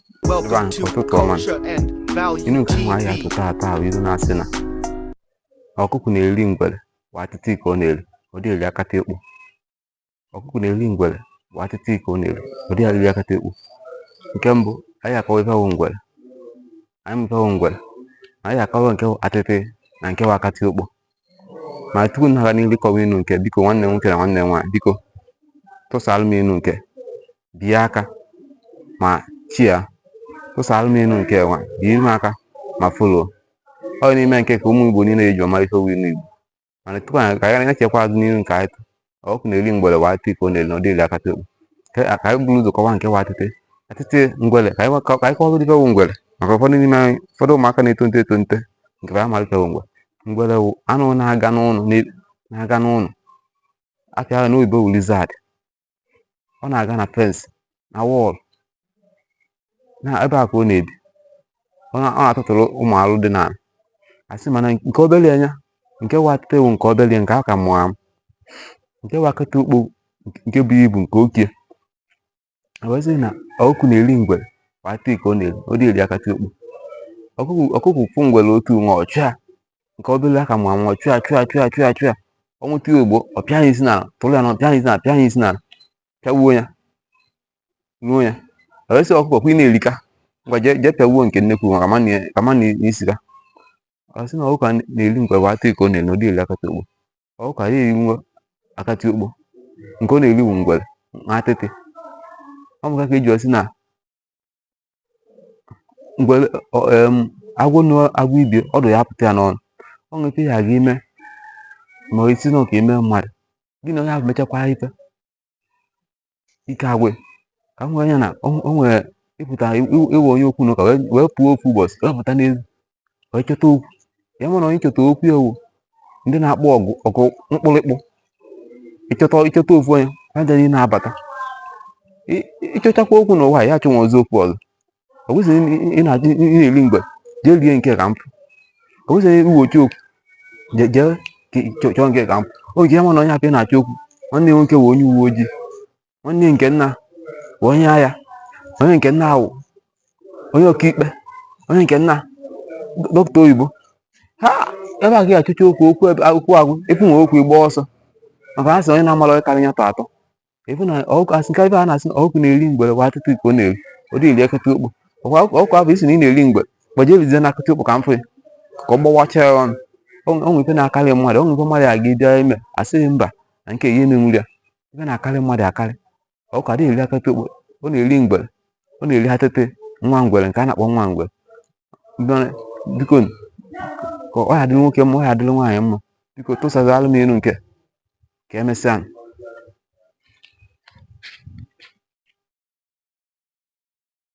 Ebe Welcome ahụ to ụtụtụ ọma. Culture and Value Inu nke ahụ anyị TV. atụ taata ahụ ilu na-asị na ọkụkọ na-eri ngwere bụ atịtị ka ọ na-eri, ọ dịghị eri akata ekpo. Ọkụkọ na-eri ngwere bụ atịtị ka ọ na-eri, ọ dịghị eri akata ekpo. Nke mbụ, anyị akọwa ife wụ ngwere. Anyị ma ife wụ ngwere. Anyị akọwa nke wụ atịtị na nke wụ akata okpo. Ma tupu m na-aga n'ihu ịkọwa inu nke, biko nwanne m nwoke na nwanne m nwaanyị, biko tụsaalụ m inu nke, bie aka ma chia, tụsaalụ m inu nke nwa, bie m aka ma follow. Ọ n'ime nke ka ụmụ Igbo niile eji ọmara ife wụ inu Igbo. Mana tupu anyị ka anyị na-echekwa azụ n'ihu nke anyị tụ, ọkụkọ na-eri ngwere bụ atịtị ka ọ na-eri na ọ dịghị eri akata okpo. Ka anyị buru ụzọ kọwaa nke wụ atịtị. Atịtị ngwere, ka anyị kọwagoro ife wụ ngwere, maka ụfọdụ n'ime anyị, ụfọdụ ụmụaka na-eto etonite nke ha mara ife wụ ngwere. Ngwere wụ anụ na-aga n'ụlọ, na-aga n'ụlọ. Afịa ahụ n'oyibo wụ lizard. Ọ na-aga na fence, na wall, na ebe a ka ọ na-ebi. Ọ na-atụtụrụ ụmụ alụ dị n'ala. Asị mana nke obere anya, nke wụ atịtị wụ nke obere, nke aka mụọ amụ. Nke wụ akịta ukpo, nke bụ ibu nke okie. Wee sị na ọkụkọ na-eri ngwere bụ atịtị ka ọ na-eri, ọ dịghị eri akata okpo. Ọkụkọ fụ ngwere otu nwa, ọ chụa nke obere aka mụọ amụ, ọ chụa chụa chụa chụa chụa. Ọ nweta ya ogbo, ọ pịa ya isi n'ala, tụrụ ya na pịa ya isi n'ala, pịa ya isi n'ala, pịagbuo ya, ruo ya. Ọ wee sị ọkụkọ kwa ị na-erika, ngwa jee jee pịagbuo nke nnekwu maka ka ma na isi ka. Ọ sị na ọkụkọ na-eri ngwere bụ atịtị ka ọ na-eri, ọ dịghị eri akata okpo. Ọkụkọ adịghị eri nwa akata okpo, nke ọ na-eri bụ ngwere na atịtị. Ọ bụ ka eji ọsị na ngwere agwọ na agwọ ibie ọdụ ya apụta ya n'ọnụ. Ọ nwere ife ya aga ime ma isi na ka ime mmadụ gị na onye ahụ mechakwa ife ike agwụ ka m nwee anya na o nwere ịpụta ịwụ onye okwu na ụka wee pụọ ofu ụbọchị wee pụta n'ezi wee chọta okwu ya nwere onye chọta okwu ewu ndị na-akpọ ọgụ ọgụ mkpụrịkpụ. Ịchọta ofu onye ha niile na-abata ịchọchakwa okwu n'ụwa ya achọnwa ọzọ okwu ọzọ. Ọ kwesịrị ị na-eri mgbe jee rie nke ka mpụ. Ọ kwesịrị iwochi okwu jee jee chọọ nke ka mpụ. Oge ya ma na onye apị na-achọ okwu, nwanne ya nwoke bụ onye uwe ojii, nwanne nke nna bụ onye agha, onye nke nna awụ onye ọkaikpe, onye nke nna dọkịta oyibo. Ha ebe a ga achọcha okwu okwu ebe okwu agwụ efu nwe okwu ịgba ọsọ, maka ha sị onye na-amara onye karịa ya tọ atọ. Efu na ọkụkọ asị nke ebe a na-asị na ọkụkọ na-eri ngwere bụ atịtị ka ọ na-eri, ọ dịghị eri akịtị okpo. Ọkwa ọkụkọ ahụ isi na ị na-eri ngwere, gbaje rizie na akịtị okpo ka m fụ ya ka ọ gbawacha ya ọnụ. O nwere ife na-akarị mmadụ, o nwere ife mmadụ aga ịbịa ime asịghị mba na nke ya emenwuri ya. Ife na-akarị mmadụ akarị. Ọkụkọ adịghị eri akịtị okpo, ọ na-eri ngwere, ọ na-eri atịtị nwa ngwere nke a na-akpọ nwa ngwere. Biko ka ọ ya dịrị nwoke mma, ọ ya dịrị nwaanyị mma. Biko tụsazalụ m elu nke ka emesịa.